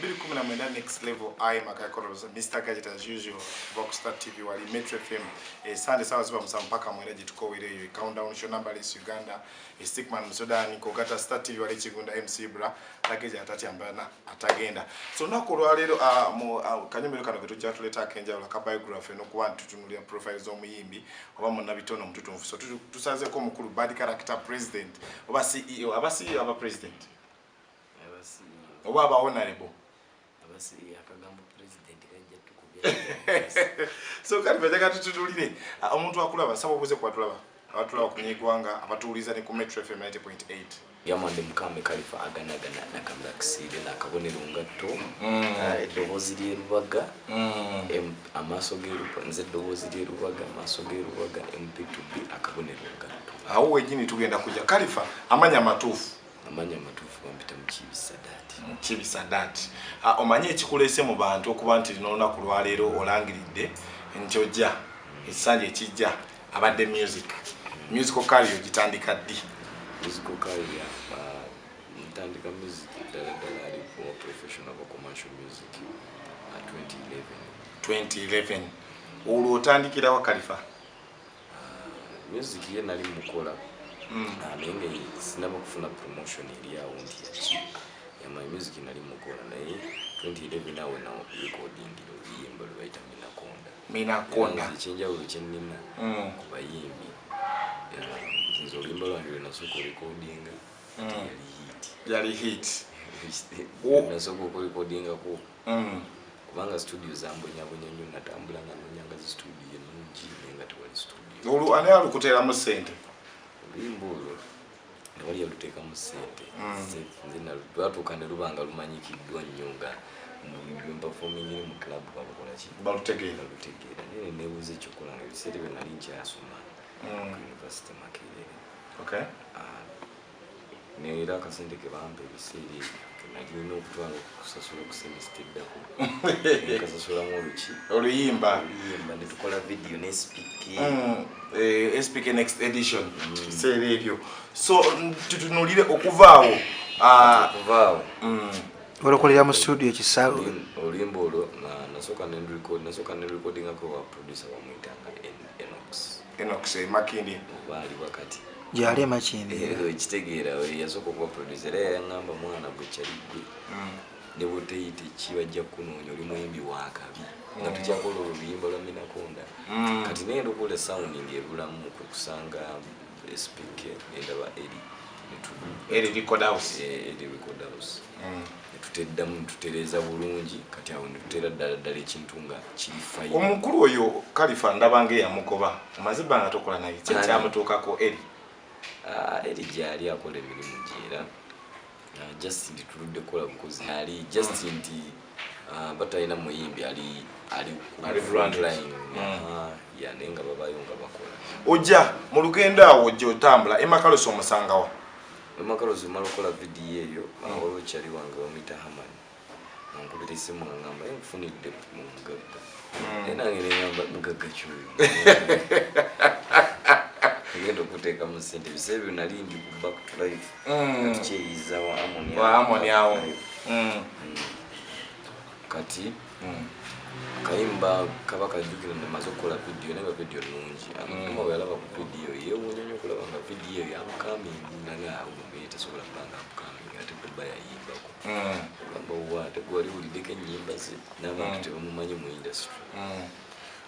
219 Next Level. I Makaikoroza, Mr Gadget as usual, Vox Star TV, wali Metro FM. Sunday sawa ziba 7 mpaka 9 gyetukowera eyo countdown show number is Uganda. Stickman Msudani kogata Star TV, wali Kigunda MC Bra tageja atatyambana atagenda. So lunaku olwaleero mu kanyomero kano ketujja tuleeta akenjawulo aka biography n'okuba nti tutunulira profile z'omuyimbi oba munnabitono omututumu. So tusazeeko omukulu Bad Character president oba CEO, aba CEO, aba president oba aba honorable. Akagambo president kajja tukubya. So kati bajjaga tututulire omuntu akulaba, saba obuze ku batulaba, abatulaba ku nyeggwanga, abatuwuliza ne ku Metro FM 90.8. Yamwande Mukame Kalifa aganagana nakamulakisiire nakabonero ngatto. Eddoboozi ly'erubaga, amaaso g'erubaga, nze eddoboozi ly'erubaga, amaaso g'erubaga, mp2b, akabonero ngatto. Awo wenyini tugenda kujja. Kalifa, amanya amatuufu? Amanya amatuufu bampita Mukiibi Sadaati. Mukiibi Sadaati. Omanye ekikuleese mu bantu okuba nti lino olunaku lwaleero olangiridde nti ojja ekisanja ekijja abadde musical career, ogitandika ddi? Musical career, ntandika music ddala ddala ali more professional oba commercial music 2011. 2011. Olwo otandikirawa, Kalifa? Music ye nali mukola, naye nga sinaba kufuna promotion eri awo nti yaki yama. Music nali mukola, naye 2011 awo na recording oluyimba lwe bayita Minakonda. Minakonda. Nze ekyenjawulo kyenina ku bayimbi, nze oluyimba lwange lwe nasooka orecordinga ate yali hit. Yali hit. Oh. Nasooka okurecordingako kubanga studio zambonyabonya nnyo, natambula nga nonyanga zi studio ennungi naye nga tewali studio. Olwo ani alukuteeramu ssente? Oluyimba olwo tewali yaluteekamu ssente. Nze lwatuuka ne luba nga lumanyikiddwa nnyo nga mperformingire mu club balukola ki? Balutegeera. Balutegeera, naye neneebuuza ekyokola nga ebiseera ebyo nali nkyasoma ku university Makerere. Ah, neera akasente ke bampa ebiseera ebyo kenalina okutwala okusasula ku semester eddako, nkasasulamu oluki? Oluyimba. Oluyimba, netukola video ne SPK. SPK Next Edition biseera ebyo. So tutunulire okuvaawo okuvaawo Olokolera mu studio ekisaawe? Oluyimba olwo nasooka nasooka ne recordingako wa producer bamwyitanga Enox. Enox Makindi. Oba ali wakati. Gyali emakindi. Ekitegeera yasooka okuba producer, era yaŋŋamba, "Mwana gwe, kyali gwe ne bwoteyita ki bajja kunoonya, oli muyimbi wakabi," nga tukyakola oluyimba lwa Minakonda. Kati naye ndokola sound ngaebulamu kwe kusanga SPK nendaba eri Eri Record House. Eri Record House. Netuteddamu netutereeza bulungi, kati awo netuteera ddala ddala ekintu nga kiri fine. Omukulu oyo Kalifa ndaba nga eyamugoba, omaze ebbanga tokola naye, ki kyamutuukako eri? Ah, eri gyali akola emirimu gye era just nti tuludde kukola bukozi, ali just nti batalina muyimbi ali ku Ali front branded. line. Aha, ya, naye nga babayo nga bakola. Ojja mu lugendo awo, ojja otambula, Emakalusi omusangawa? Emakalusi omala okukola vidiyo eyo, waliwo kyali wange bamuyita Haman, ankubira esimu nga ngamba, "Ye nkufunidde mu mugagga." Naye nange neŋamba, "Mugagga kyoyo agenda okuteekamu sente?" Ebiseera ebyo nali ndi ku Back to Life, nga tukyeyiza wa Amoni. Wa Amoni awo. Kati kayimba kaba kajjukira namaze okukola vidiyo, naye nga vidiyo nungi. Amukama bwe yalaba ku vidiyo yeewuunya nnyo okulaba nga vidiyo eyo upcoming, nga awo tasobola kubanga upcoming ate kuba yayimbako. Ogamba wa, ate gwe wali wuliddeko ennyimba ze n'abantu tebamumanyi mu industry.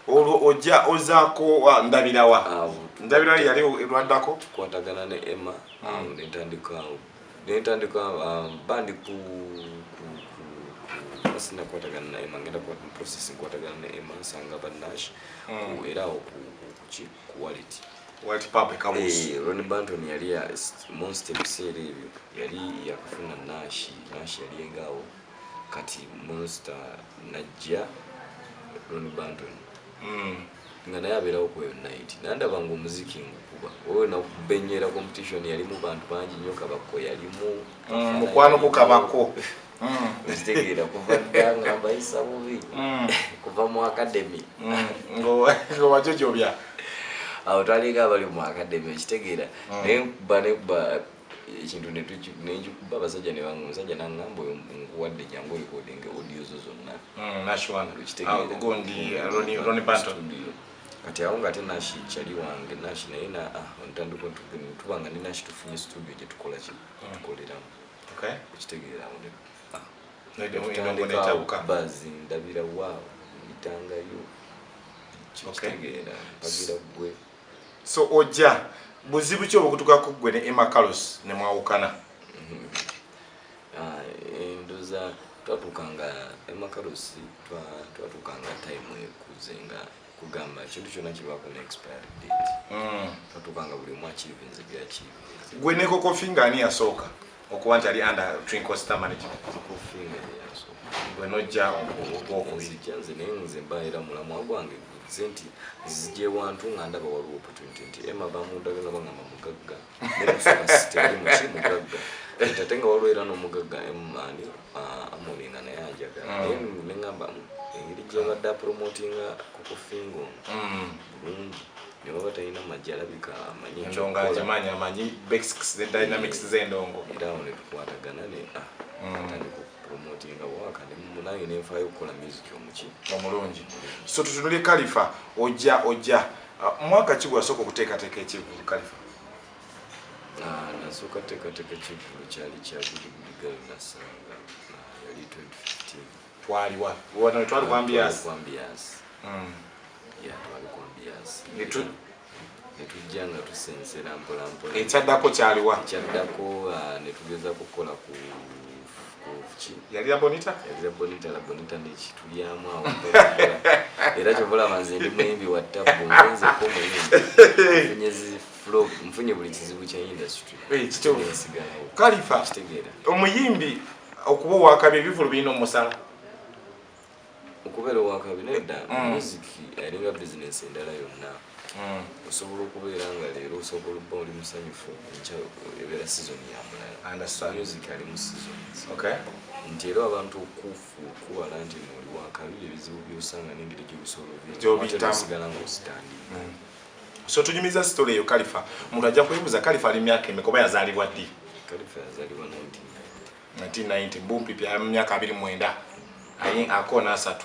Olwo ojja ozaako Ndabirawa. Awo. Ndabirawa yali lwaddako. Tukwatagana ne Emma awo nentandika bandi ku sinakwatagana na Emma, ngenda kwa process nkwatagana ne Emma, nsanga banash era awo kuki ku Wallet. Wallet Pub ekabuusi. Ronnie Banton yali Monster, ebiseera ebyo yali yakafuna Nash, Nash yali engaawo. Kati Monster najja, Ronnie Banton nga naye abeerawo ku eyo night, nandaba nga omuziki ngukuba oyo nakubenyera competition yalimu bantu bangi nnyo, Kabako yalimu. Mukwano ku Kabako. Okitegeera, kuva dda nga mbayisa bubi kuva mu academy. Nga wajojobya. Awo twalinga abali mu academy, okitegeera, naye nkuba nekuba. Ekintu nenkikuba abasajja ne banga omusajja nangamba, oyo nkuwadde, jangu orecordinge audio zo zonna. Nashwan. Okitegeera? Ah, gundi Ronnie Banton. Studio. Kati awo nga ate Nashi kyali wange, Nashi naye na ntandika tubanga ne Nashi tufunye studio gye tukola ki, tukoleramu. Okitegeera? Awo Endongo tutandika netabuka. Bazi ndabira waawo mitangayo. Kitegeera, mpagira gwe. So ojja buzibu ki obukutukako gwe ne Emma Carlos ne mwawukana? Ah, endoza twatuukanga Emma Carlos, twatuukanga time ekuze nga kugamba ekintu kyonna kibaako ne expiry date. Twatuukanga buli omu achievinze byachievinze. Gwe ne Coco Finger ani yasooka okuba nti ali under Twinkle Star Management? Coco Finger yasooka. Gwe nojja ogwokubiri. Nzijja nze, naye nze mbaera mulamwa gwange guze nti nzija ewantu nga ndaba waliwo opportunity nti Emma bamundaga nga bagamba mugagga, naye musooka siteri muki mugagga. Nti ate nga waliwo era n'omugagga ani Amoni nga naye anjagala, naye neŋŋamba, engeri gyebadde apromotinga Coco Finger ono bulungi, ne baba talina majja, alabika amanyi Ensonga ekyokukola. Agimanyi, amanyi basics ne dynamics z'endongo. Era awo netukwatagana ne atandika okupromotinga waka nange nenfaayo okukola music omuki omulungi. So tutunulye Kalifa, ojja mwaka ki gwasooka okuteekateeka ekivvulu, Kalifa? Ah, nasooka teekateeka ekivvulu kyali kya Gudigalo nasanga, yali 2015. Twaliwa wano? Twali ku Ambiance. Twali ku Ambiance. Ya, twali ku Ambiance. Netujja nga tusensera mpola mpola. Ekyaddako kyaliwa? Ekyaddako netugezaako kukola ku ki? Yali ya Bonita. Yali La Bonita. La Bonita nekitulyamu awo mpola mpola. Era kyova nze ndi muyimbi wa tabbu, nzenzeko omuyimbi nfunye zi flop, nfunye buli kizibu kya industry. Eh, kituufu. Nensigalawo. Kalifa, Kitegeera? omuyimbi okuba owakabi ebivulu birina omusala? Okubeera owakabi nedda. Music eringa bizinesi endala yonna. Osobola okubeera nga leero osobola okuba oli musanyufu, enkya ebeera season ya mulala. Understand. Music ali mu seasons. Nti era abantu okufu okubala nti oli wakabi, ebizibu byosanga n'engeri Gy'obiyitamu. gyobisoloosigala ngaositandinga. So tunyumiza story eyo, Kalifa. Omuntu ajja kwebuuza, Kalifa ali myaka emeka oba yazaalibwa ddi? Kalifa yazaalibwa 1990. 1990, bumpipi ali mu myaka 29, aye akoona 30.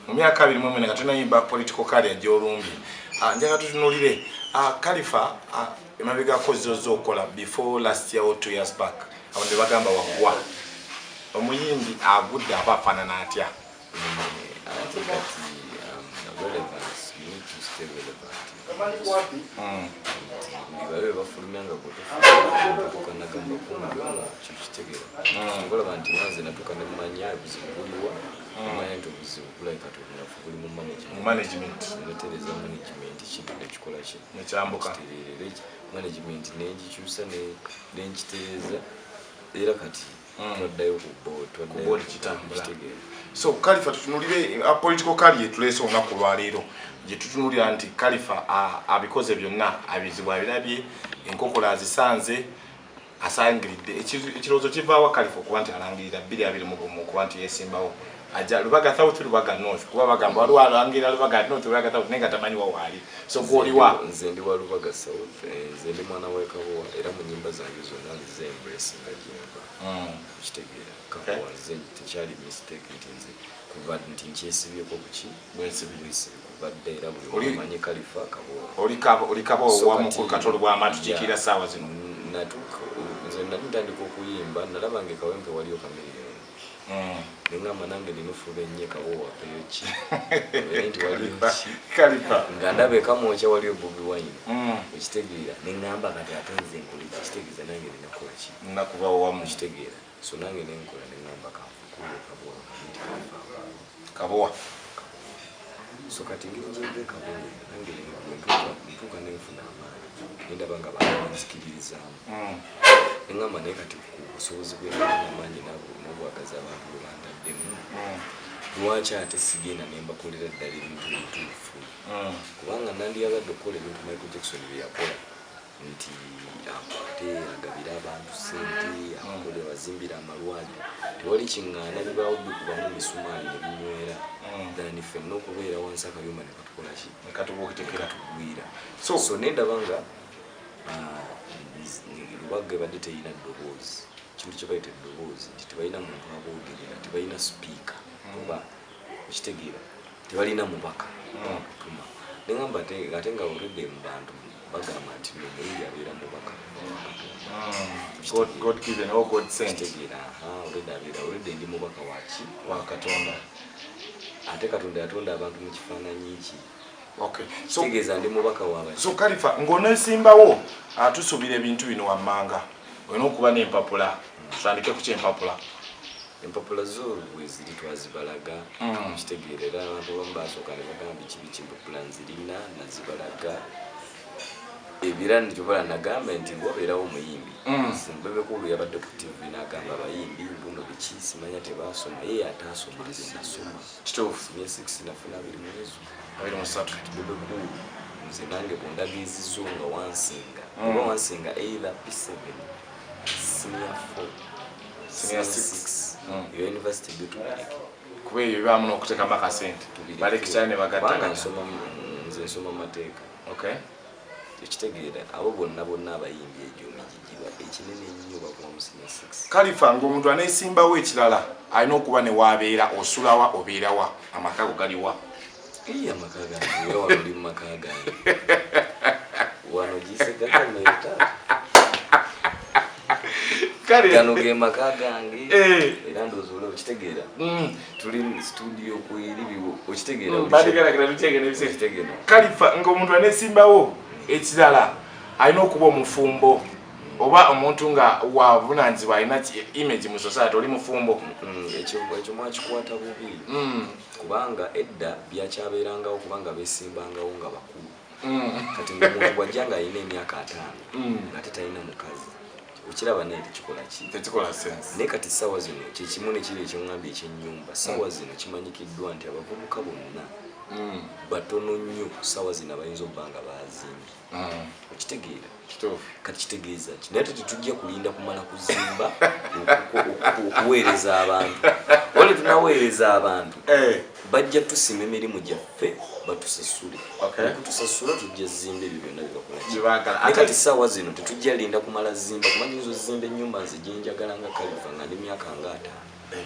Mu myaka 29 nga tonayimba political career gy'olumbye. Ah, njagala tutunulire, Kalifa, emabegako zozza okukola before last year or 2 years back, abantu be bagamba wagwa. Omuyimbi agudde aba afaanana atya? Ate kati relevance, you need to stay relevant. Nti buli babe bafulumya nga gwetutuuka nagamba kumbi ono kikitegeera. Olaba nti nze natuuka nemanya obuzibu buliwa, nemanya nti obuzibu bulabika obunafu buli mu mu management. Management. Netereza management, kintu nekikola ki? Nekyambuka. Kitereere. Management nengikyusa nenkitereeza, era kati twaddayo ku board. Ku board kitambula. Kitegeera? So Kalifa, tutunulire political career tuleese olunaku lwaleero gye tutunulira nti Kalifa abikoze byonna, abizibu abirabye, enkokola azisanze, asangiridde. Ekirowoozo kivaawa Kalifa okuba nti alangirira 2021 okuba nti yesimbawo, ajja Lubaga South, Lubaga North? Kuba bagamba waliwo alangirira Lubaga North, Lubaga South, naye nga tamanyi wa waali. So gwoliwa? Nze ndi wa Lubaga South. Nze ndi mwana w'e Kabowa, era mu nyimba zange zonna nzize embrace nga gyenva. Kitegeera? Kabowa nze tekyali mistake nti nze kuva nti nkyesibyeko kuki? Bwesibi. Bwesibi kuva dda, era buli omanyi Kalifa Kabowa. Oli Kabowa. So wa mukulu Katolo bw'ama tukiikirira ssaawa zino. Natuuka nze nali ntandika okuyimba, nalaba nga ekawempe waliyo Chameleone. Neŋŋamba nange nina ofuba ennyo Kabowa wapeyo ki, obeere nti waliyo ki. Kalifa. Nga ndaba ekamwokya waliyo Bobi Wine. Okitegeera? Neŋŋamba kati ate nze nkole ki? Kitegeeza nange nina kukola ki? Nakubawo wamu. Okitegeera? So nange nenkola, neŋŋamba kanfukule Kabowa nti Kalifa Kabowa. So kati engeri gyenva e Kabowa, nange ntuuka nenfuna amaanyi, nendaba nga bantu banzikiririzaamu. Neŋŋamba naye kati ku busobozi bwenina n'amaanyi n'obwagazi abantu bwe bantaddemu, lwaki ate sigenda nembakolera ddala ebintu ebituufu? Kubanga nandiyagadde okukola ebintu Michael Jackson bye yakola, nti akwate agabire abantu sente, akole abazimbire amalwaliro. Tewali kiŋŋaana bibaawo bikubamu misumaali ne binywera than ffenna okubeera wansi akayumba ne katukola ki? Nekatubuukitekera. Katugwira. So so nendaba nga Ah, Lubaga ebadde terina ddoboozi, kintu kye bayita eddoboozi nti tebalina muntu aboogerera, tebalina sipiika, oba okitegeera, tebalina mubaka wakutuma. Neŋamba ate nga olwedde mu bantu bagamba nti no omuyimbi abeera mubaka wa Katonda. God given or God sent. Okitegeera, aha, olwedde abeera, olwedde ndi mubaka waki? Wa Katonda. Ate Katonda yatonda abantu mu kifaananyi ki. Okay. So kitegeeza ndi mubaka wabaki. So Kalifa, ng'oneesimbawo, atusuubira ebintu bino wammanga, olina okuba n'empapula. Tutandike ku kyempapula. Empapula zo weziri, twazibalaga. Kitegeera, era abantu abamu basooka ne bagamba biki biki, empapula nzirina, nazibalaga. Ebira nityobola nagamba nti wabeerawo omuyimbi Bebe Cool yabadde ku TV n'agamba abayimbi mbuno biki simanya tebasoma, ye ataasoma, nze nasoma. Kituufu. Senior 6 nafuna 23. 23. Bebe Cool, nze nange bwondaga ezizo nga wansinga, oba wansinga either P7, senior 4, Senior six. 6, eyo university byo tubireke. Kuba ebyo bibaamu n'okuteekamu akasente, balekitale ne Kubanga bagattagana. Nze nsoma mateeka. Ekitegeera, abo bonna bonna abayimbi egyo migigiba ekinene ennyo bakuba mu senior 6. Kalifa, ng'omuntu aneesimbawo, ekirala alina okuba ne waabeera, osulawa, obeerawa, amaka go galiwa? Eyi, amaka gange era wano oli mu maka gange wano gisegakameta. Kale. Gano ge maka gange. Era ndowooza olaba, okitegeera, tuli mu studio kweri biwo, okitegeera, buli Bategerakira tukyegenda ebiseera. Okitegeera. Kalifa, ng'omuntu aneesimbawo, ekirala alina okuba omufumbo oba omuntu nga wavunanyizibwa, alina image mu society. Oli mufumbo? Ekyo mwakikwata bubi, kubanga edda byakyabeerangawo, kubanga besimbangawo nga bakulu. Kati ngaomuntu bwajja nga alina emyaka 50 ngate talina mukazi, okiraba naye tekikola ki? Tekikola sense. Naye kati sawa zino kyekimu nekiri ekyoŋŋambye ekyenyumba. Sawa zino kimanyikiddwa nti abavubuka bonna batono nnyo sawa zino abayinza okuba nga bazimbye, okitegeera? Kituufu. Kati kitegeeza ki? Naye ate tetujja kulinda kumala kuzimba okuweereza abantu. Wale tunaweereza abantu, bajja tusima emirimu gyaffe, batusasule. Okutusasula tujja zimba ebyo byonna byebakola ki. Bye baagala. Naye kati saawa zino tetujja linda kumala zimba, kuba nyinza ozimba ennyumba nze gyenjagala nga Kalifa nga ndi myaka nga 50.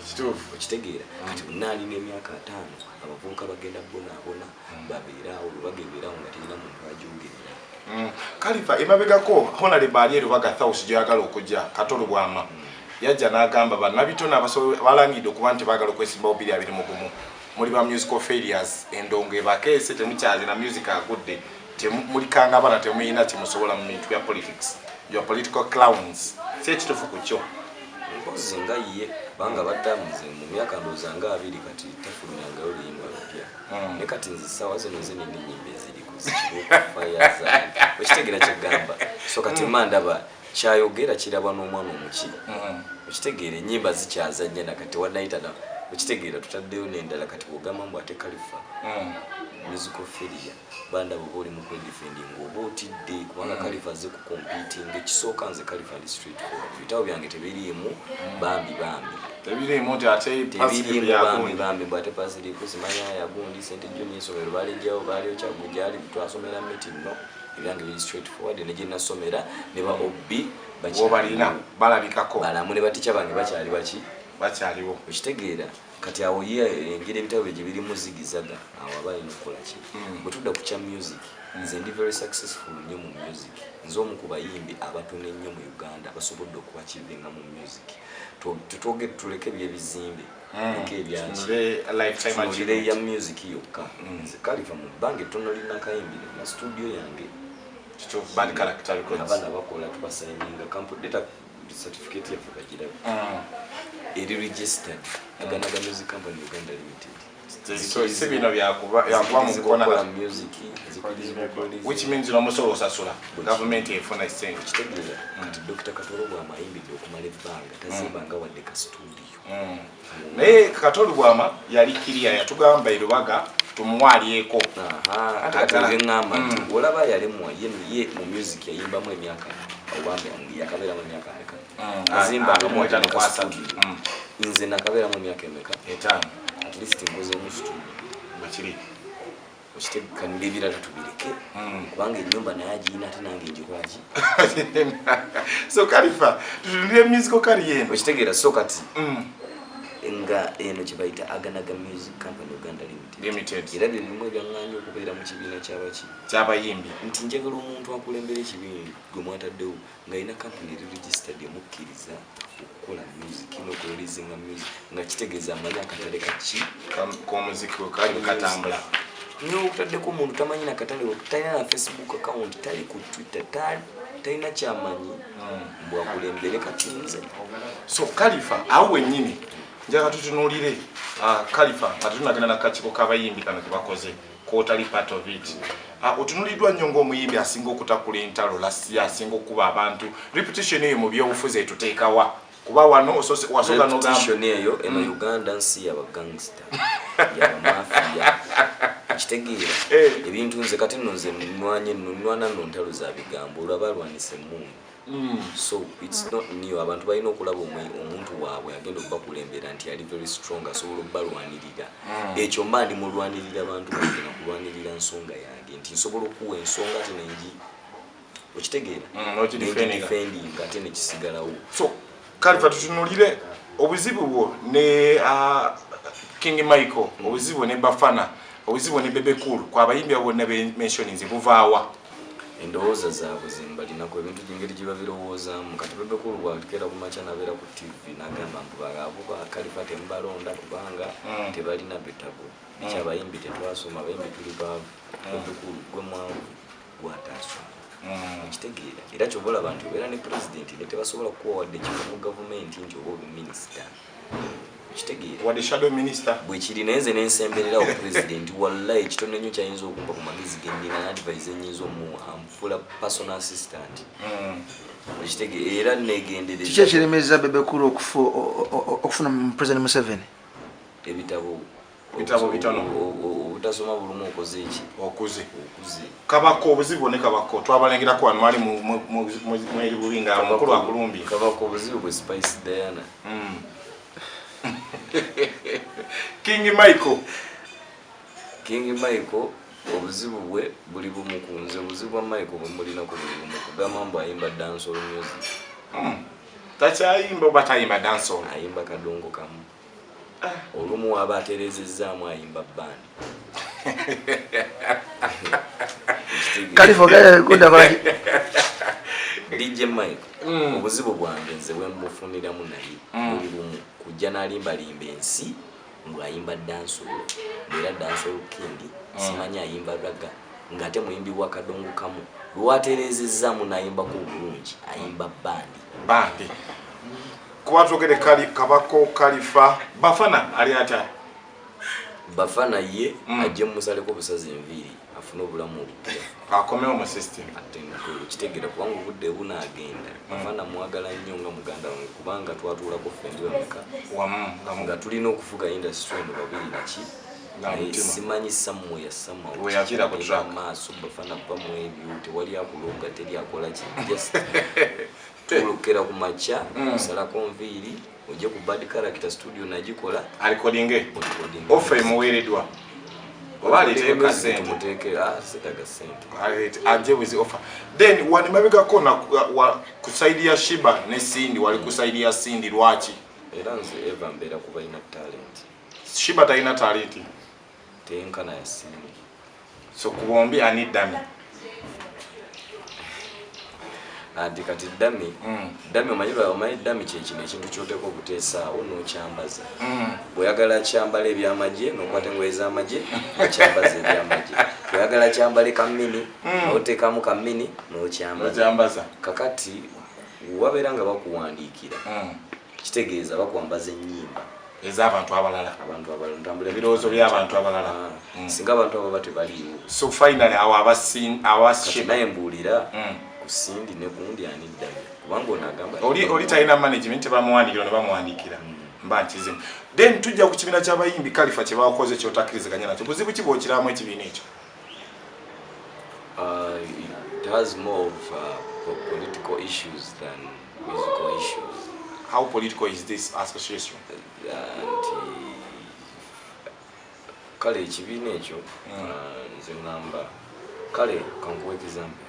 Kituufu. Okitegeera, kati bonna alina emyaka 50, abavubuka bagenda bonaabona, babeeraawo, lwebagebeerawo nga terina muntu ajogerera. Kalifa, emabegako Honorable ali erubaga Thaus gyoyagala okujja, Katolo Bwama yajja n'agamba bannabitone balangidde okuba nti baagala okwesimbawo 2021, muli ba musical failures, endongo ebakeese, temukyalina music agudde, mulikanga abaana, temuyina kyemusobola mu bintu bya politics, your political clowns. Si ekituufu ku kyo? Mpozi nga ye, kubanga baddamuze mu myaka ndowooza nga 20 kati tafulumyangayo luyimba lupya. Ne kati nze saawa zino nze nina ennyimba eziri ku zikirokufaya zange, okitegeera kyegamba? So kati ma ndaba kyayogera kirabwa n'omwana omuki, okitegeera, ennyimba zikyazanya nakati wanayita na, okitegeera, tutaddeyo n'endala. Kati bwogamba mbu ate Kalifa musical failure, bandaba oba oli mu kwedefending oba otidde, kubanga Kalifa azze ku competing. Ekisooka, nze Kalifa ndi straight forward, ebitabo byange tebiriimu bambi bambi. Tebiriimu nti ate tebiriimu bambi yagundi. Bambi mbw ate pasiripu simanya yagundi St John esomero balijjawo baaliyo Kyagugyali twasomera miti. No, ebyange biri straight forward, ne gyenasomera ne ba ob. Wobalina balabikako. Balamu, ne batica bange bakyali baki. Bakyaliwo. Okitegeera, kati awo ye engeri ebitabo bye gye birimu zigizaga, awo aba alina okukola ki? Bwe tudda ku kya music, nze ndi very successful nnyo mu music. Nze omu ku bayimbi abatono ennyo mu Uganda basobodde okuachievinga mu music. Tutwoge tuleke ebyebizimbe, leke ebyaki. Tunule lifetime Tunulire ya achievement. music yokka. Nze Kalifa mu bbanga ettono linakayimbire na studio yange. Kituufu, Bad Character Records. Abaana bakola, tubasayininga leta certificate yaffe bagirabe, eri registered Aganaga Music Company Uganda Limited. So si bino byakuba mu Zikkirizibwa kona. okukola music, zikkirizibwa okukola. Which means n'omusolo osasula, gavumenti efuna sente. Kitegeera, kati Dr Katolo bw'amayimbidde okumala ebbanga tazimbanga wadde ka studio. Naye Katoli Bwama yali kiriya, yatugamba erubaga tumuwalyeko. Aha, ate kati ebyeŋŋamba nti olaba yalemwa ye mu music yayimbamu emyaka oba yakabeeramu emyaka meka? Azimbangamu wadde 25 ka ku 30. studio. Nze nakabeeramu emyaka emeka? 5. At least nkozeemu studio. Bakiri. Okitegeera, ebirala tubireke, kubanga ennyumba naye agiyina, ate nange ngikolaki? So Kalifa, tutunulire musical career eno. Okitegeera, so kati nga eno kyebayita Aganaga Music Company Uganda Limited. Limited. Era bye bimu ebyaŋŋanya okubeera mu kibiina kyabaki? Kyabayimbi. Nti njagala omuntu akulembera ekibiina gwe mwataddewo ng'alina kampuni eri registered emukkiriza okukola music n'okureleasinga music, nga kitegeeza amanyi akatale kaki? K'omuziki we kali katambula. Niwe okutaddeko omuntu tamanyi nakatale, talina na Facebook account, tali ku Twitter, talina kyamanyi, mbwakulembere kati nze. So Kalifa, awo wennyini njagala tutunuulire, Kalifa, nga tetunagenda nakakiiko k'abayimbi kano kebakoze kotali part of it. Otunuliddwa nnyo ng'omuyimbi asinga okutakula entalo lasiya, asinga okukuba abantu. Reputation eyo mu byobufuzi etuteekawa? Kuba wano wasooka n'ogamba Reputation eyo eno, Uganda nsi yabagangster, yabamafiya, kitegeera? Ebintu nze kati nno nze nwanye nno nwana nno ntalo za bigambo, olwo abalwanisa emmundu. So it's not new. Abantu balina okulaba omuntu waabwe agenda okubakulembera nti ali very strong, asobola okubalwanirira. Ekyo mba ndi mulwanirira bantu bange nakulwanirira nsonga yange, nti nsobola okuwa ensonga ate nengi, okitegeera? N'ogidefendinga. Nengidefendinga ate nekisigalawo. So Kalifa, tutunulire obuzibu bwo ne King Michael, obuzibu ne Bafana, obuzibu ne Bebe Cool. Kwa abayimbi abo bonna mentioninze, buvaawa? Endowooza zaabwe zembalinako ebintu gyengeri gye babirowoozaamu. Kati Bebe Cool bwakeera ku makya nabeera ku TV nagamba mbu abo bakalifa temubalonda kubanga tebalina bitabo biki, abayimbi tetwasoma, abayimbi tuli baavu. Bebe Cool, gwe mwavu gwataasoma, okitegeera? Era kyova olaba nti obeera ne pulezidenti ne tebasobola kukuwa wadde kifo mu gavumenti nti oba obuminisita, okitegeera? Wadde shadow minister. Bwekiri, naye nze nensembererawo pulezidenti, wallahi ekitono ennyo kyayinza okumpa ku magezi gennina, advice enyinza omuwa, anfuula personal assistant, okitegeera? Era negendereza. Kiki ekiremeza Bebe Cool okufuna President Museveni? Ebitabo. Bitabo bitono. Obutasoma bulumu okoze eki? Okuze. Okuze. Kabako obuzibu ne Kabako twabalengerako wano mwali mweri bubi nga omukulu akulumbye. Kabako obuzibu bwe Spice Diana. King Michael? King Michael obuzibu bwe buli bumu ku nze. Obuzibu bwa Michael bwe mulinako buli bumu, kugamba mbu ayimba dancehall music. Takyayimba oba tayimba dancehall? Ayimba kadongo kamu, olumu waba aterezezzaamu ayimba band. Kalifa ogakolaki? DJ Mike, obuzibu bwange nze bwemufuniramu naye buli bumu, kujja n'alimbalimba ensi ng'ayimba dancehall, era dancehall king, simanyi ayimba ragga, ng'ate muyimbi wa kadongo kamu. Lwaterezezzaamu n'ayimbako obulungi, ayimba band. Band. Kuba twogere kali Kabako, Kalifa, Bafana ali atya? Bafana ye ajje mumusaleko obusazi enviiri, afune obulamu obupya. Akomewo mu system. Ate okitegeera, kubanga obudde bunaagenda. Bafana mwagala nnyo nga muganda wange, kubanga twatuulako ffembi bameka? Wamu nga nga tulina okufuga industry eno babiri naki. Nga Naye mutima. simanyi sammwe ya samma. We yaviira ku track. Maaso Bafana bamu ebyo tewali akuloga, teri akola ki, just tulukera ku makya, osalako nviiri, ojje ku Bad Character Studio nagikola. Arecordinge. Orecordinge. Offer emuweereddwa oba aleeteyo kasente? Tumuteeke, setaga sente. Ajje with offer. Then wano mabegako ku side ya Sheebah ne Cindy, wali ku side ya Cindy, lwaki? Era nze eva mbeera ku balina talent. Sheebah talina talent? Teyenkana ya Cindy. So ku bombi ani dummy? Anti kati dummy, dummy omanyi, omanyi dummy kyekino ekintu kyoteeka obuteesaawo n'okyambaza. Bw'oyagala kyambala ebyamagye n'okwata engoye z'amagye n'okyambaza ebyamagye, bw'oyagala kyambale kamini n'oteekamu kamini n'okyambaza. Okyambaza. Kakati wabeera nga bakuwandiikira, kitegeeza bakwambaza ennyimba ez'abantu abalala. Abantu abalala, ntambula. Ebirowoozo by'abantu abalala. Singa abantu abo tebaliiwo. So finally awo Kati Sheebah. Naye mbuulira, ku Cindy ne gundi ani dummy? Kubanga ono agamba Oli talina management, tebamuwandiikira, ne bamuwandiikira mba nkizimu. Then tujja ku kibiina ky'abayimbi, Kalifa, kye bakoze kyotakkiriziganya nakyo. Buzibu ki bw'okiramu ekibiina ekyo? It has more of political issues than musical issues. How political is this association? Nti Kale ekibiina ekyo, nze ŋŋamba, kale kankuwa example.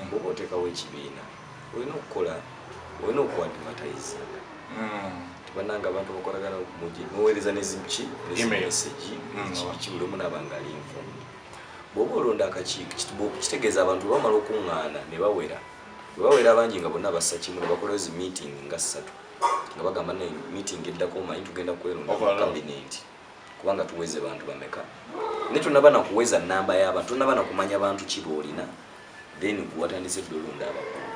Bwoba oteekawo ekibiina, olina okukola, olina okuadvertisinga. Tebananga abantu bakolagana muweereza neziki Email. Message biki, buli omu naaba nga ali informed. Bw'oba olonda akakiiko, kitegeeza abantu bwe bamala okuŋŋaana ne bawera, bwe bawera abangi nga bonna bassa kimu, ne bakolayo zi meeting nga ssatu nga bagamba, naye meeting eddako omanyi tugenda kweronda mu Overall. cabinet, kubanga tuweze bantu bameka, naye tonaba nakuweza namba y'abantu, tonaba nakumanya bantu ki boolina, then gwe watandise dde olonda abakulu.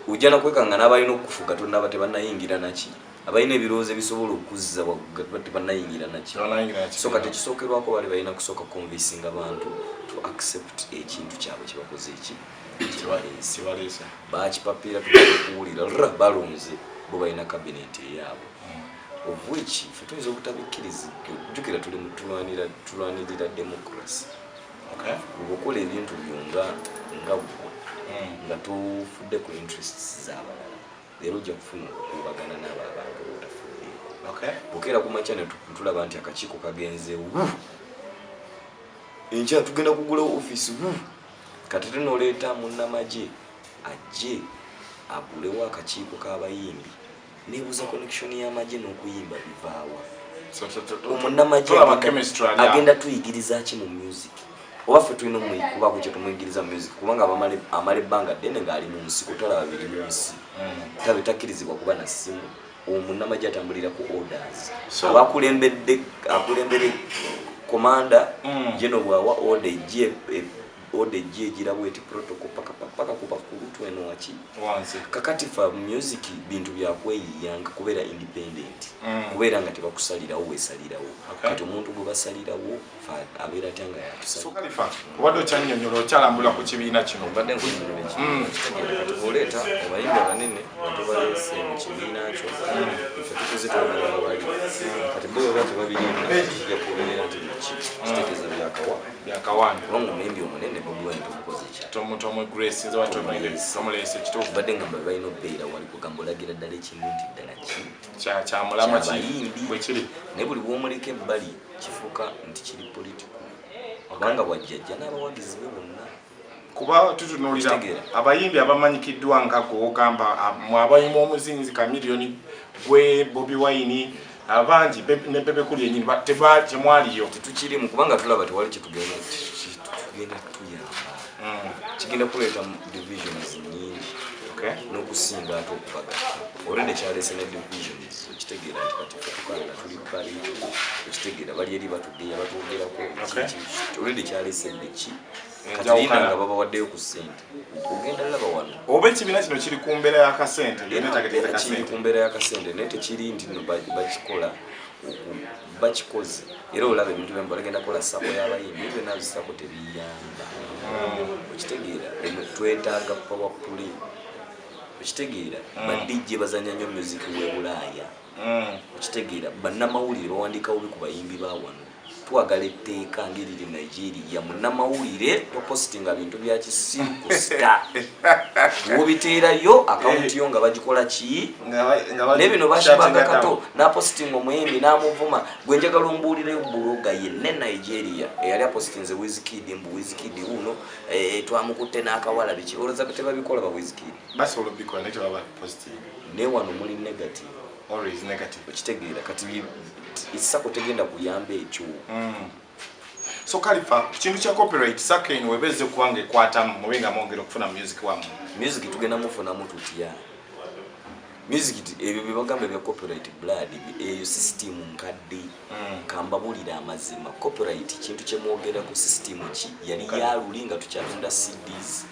Ojja nakwekanga n'abalina okufuga tonaba, tebannayingira naki, abalina ebirowoozo ebisobola okuzza waggulu tebannayingira naki. Tebanayingira naki. So kati ekisookerwako, bali balina kusooka convincinga abantu to accept ekintu kyabwe kyebakoze, eki kyebaleese. Kibaleese. Bakipapira, tugenda okuwulira ra balonze bo balina cabinet eyaabwe, of which ffe tuyinza obutabikkiriza. Jjukira tuli mu tulwanirira democracy. Obukola ebintu byo nga ggwe, nga tofudde ku interests z'abalala, leero ojja kufuna okukuubagana n'abo abantu botafuddeeko. Bukeera ku makya ne tulaba nti akakiiko kagenze wu, enkya tugenda kugulawo ofiisi wu. Kati ate noleeta munnamagye ajje agulewo akakiiko k'abayimbi, nebuuza connection y'amagye n'okuyimba bivaawa? So, Omunnamagye tolaba chemistry ali awo. Agenda tuyigiriza ki mu music? Oba ffe tulina omuyikubako kye tumuyigiriza mu music? Kubanga amala ebbanga ddene ng'ali mu nsiko, talaba biri mu nsi. Tabe takkirizibwa kuba na ssimu. Omunnamagye atambulira ku orders. Abakulembedde, akulembere komanda. Jeno bwawa order, ejje order ejje egira bweti, protocol paka paka ku bakulu tweno waki. Wansi. Kakati fa music bintu byakweyiya, kubeera independent, kubeera nga tebakusalirawo, weesalirawo. Kati omuntu gwe basalirawo fa abeera atya nga So yatusala? Kalifa, obadde okyannyonnyola, okyalambula ku kibiina kino. Mbadde nkunyonyola ekibiina. Kitegeera kati bw'oleeta abayimbi abanene nga tobaleese mu kibiina kyo, ife tukuze twagala bali. Kati bo baba tebabirimu, kijja kubeera nti naki kitegeeza byakawa. Byakawaani. Kubanga omuyimbi omunene Bobi Wine tomukoze ki? Tomu Grace nze watomulese kituufu. Mbadde ngamba balina obeera wali, kugamba olagira ddala ekintu nti ddala ki Kyamulama ki kyabayimbi. Bwe kiri. Naye buli bwomuleka ebbali kifuuka nti kiri political, kubanga bwajjajja n'abawagizi be bonna. Kuba tutunuulira Kitegeera. abayimbi abamanyikiddwa nga gwogamba, mwe abayimba omuzinzi Chameleone, gwe Bobi Wine, abangi ne Bebe Cool yennyini temwaliyo. Tetukirimu kubanga tulaba tewali kyetugenda tugenda tuyamba. Kigenda kuleeta divisions nyingi n'okusinga ate okubagatta. Already kyaleese ne divisions. Okitegeera nti kati ffe tukanga tuli bbali, okitegeera, bali eri batugeya, batwogerako. Already kyaleese biki kati Enjawukana. linda nga babawaddeyo ku ssente, ogenda laba wano. Oba ekibiina kino kiri ku mbeera y'akasente? Era Kiri kiri ku mbeera y'akasente, naye tekiri nti no bakikola bakikoze. Era olaba ebintu byamba bagenda kukola SACCO y'abayimbi, ebyo byonna SACCO tebiyamba. Okitegeera, twetaaga power play. Okitegeera, ba DJ bazanya nnyo music w'e Bulaaya. Okitegeera, bannamawulire bawandiika bubi ku bayimbi ba wano. Twagala etteeka ng'eriri Nigeria, munnamawulire topositinga bintu bya kisiru ku star, wobiteerayo akawunti yo nga bagikola ki? Naye bino bashibaga kato napositinga omuyimbi namuvuma. Gwe njagala ombuulireyo blogger yenna e Nigeria eyali apositinze Wizkid, mbu Wizkid uno, twamukutte n'akawala biki. Olowooza tebabikola ba Wizkid? Basobola obikola naye tebaba positive. Naye wano muli negative. Always negative. Okitegeera, kati SACCO tegenda kuyamba ekyo. So Kalifa, ku kintu kya copyright, SACCO eno webeze kubanga ekwatamu mube nga mwongera okufuna music wammwe. Music tugenda mufunamu tutya? Music ebyo byebagamba ebya copyright blood, eyo system nkadde. Kambabulira amazima, copyright kintu kyemwogerako system ki yali yaluli nga tukyatunda CDs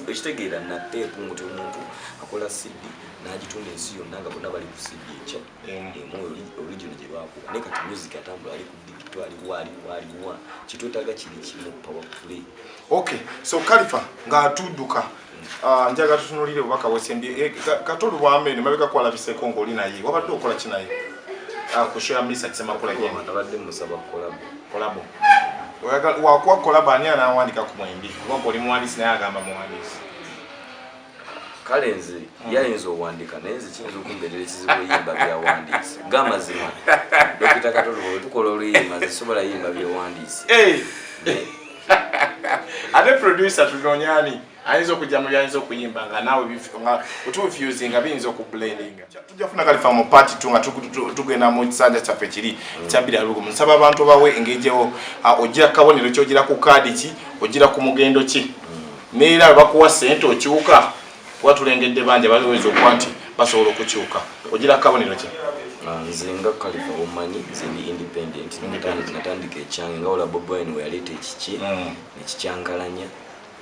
okitegeera, na tape, nti omuntu akola CD n'agitunda ensi yonna nga bonna bali ku CD enkya emu original gye bakuba. Naye kati music atambula ali ku digital, aliwa aliwa aliwa. Kitwetaaga kiri kimu, power play. Okay, so Kalifa, ng'atudduka, njagala tutunulire obubaka bwesembye. Kato Lubwama eno mabega kwalabiseeko ng'oli naye, wabadde okola ki naye? Ku show ya Misa Kisemakula nyene. Nabadde musaba collabo. Collabo. Wakuwa collabo ani anawandika ku mwembi? Kuba oli muwandiisi naye agamba muwandiisi. Kale nze yayinza owandika, naye nze kiyinza okumbeerera ekizibu oyimba byawandiise. Gamazima, Dokita Katolo, bwe tukola oluyimba, nze sobola yimba byewandiise. Ate producer tunonyani ayinza okujja mu byayinza okuyimba nga naawe nga otufusinga biyinza okublendinga. Tujja kufuna Kalifa mu part 2 nga tugenda mu kisanja kyaffe kiri ekya 2020. Nsaba abantu bawe engeri ogira kabonero ki, ogira ku kaadi ki, ogira ku mugendo ki, neera bwe bakuwa sente okyuka, kuba tulengedde bangi abayinza okuba nti basobola okukyuka. Ogira kabonero ki? Ah, nze nga Kalifa womanyi, nze ndi independent. Natandika ekyange nga ola Bobi Wine we yaleeta ekiki nekikyankalanya,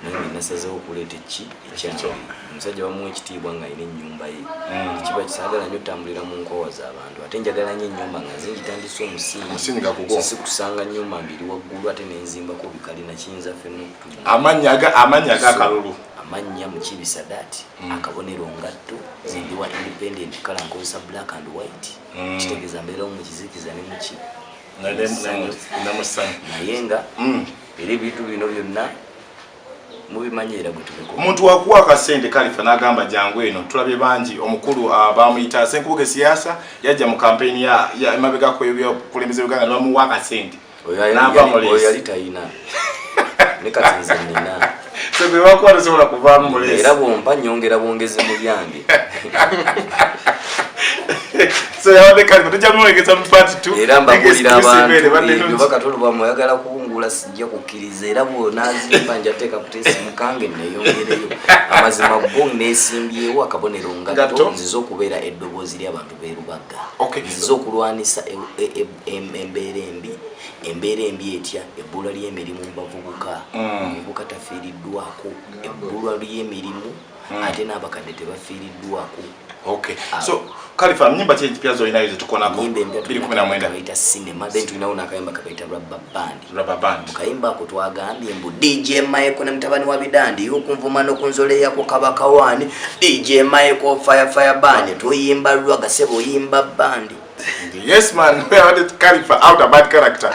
nange nasazeho okuleeta eki ekyange. Omusajja bamuwa ekitiibwa nga alina ennyumba ye. Kiba kisaagala nnyo otambulira mu nkwawa z'abantu, ate njagala nnyo ennyumba nga nze ngitandise Omusingi omusingi. Nga gugwo. So si kusanga nnyumba ng'eri waggulu ate nenzimbako bikalina, kiyinza ffenna okutuluma. Amannya agakalulu. Amannya Mukibi Sadat, akabonero ngatto. Nze ndi wa independent, kala nkozesa black and white. Kitegeeza mbeerawo mu kizikiza ne muki Nemusanyu. Naye nga era ebintu bino byonna mubimanyi era gwe tubikola. Omuntu wakuwa akasente, Kalifa, n'agamba jangu eno, tulabye bangi. Omukulu bamuyita Senkubuge Siyasa, yajja mu kampeyini ya emabegako ebyobukulembeze Uganda ne bamuwa akasente n'ava mu Oyo leesi. Yali talina, ne kati nze nina. So gwe bakuwa tosobola kuvaamu mu leesi. Era bwompa nyongera bwongezi mu byange. So yabadde Kalifa, tujja muwegesa mu part 2. Era mbabulira abantu ebyo, bakatolo bamwe oyagala kuwungula, sijja kukkiriza. Era bwonazimba njateeka kutesi mukange neyongereyo. Amazima go nesimbyewo akabonero ngatto. Ngatto. Nzize okubeera eddoboozi ly'abantu b'erubaga. Nzize okulwanisa embeera embi. Embeera embi etya? Ebbula ly'emirimu mu bavubuka. Omuvubuka tafiiriddwako, ebbulwa ly'emirimu, ate n'abakadde tebafiiriddwako. Okay, so Kalifa, nyimba ki empya zolinayo zetukonako? Nyimba empya 2019. Kabayita Cinema, then tulinawo n'akayimba kabayita Rubber Band. Rubber Band. Mu kayimba ako twagambye mbu DJ Michael ne mutabani wa Bidandi okunvuma n'okunzoleyako kabaka wani DJ Michael fire fire band tuyimba lwa gasebo oyimba bandi. Yes man, yabadde Kalifa out a bad character.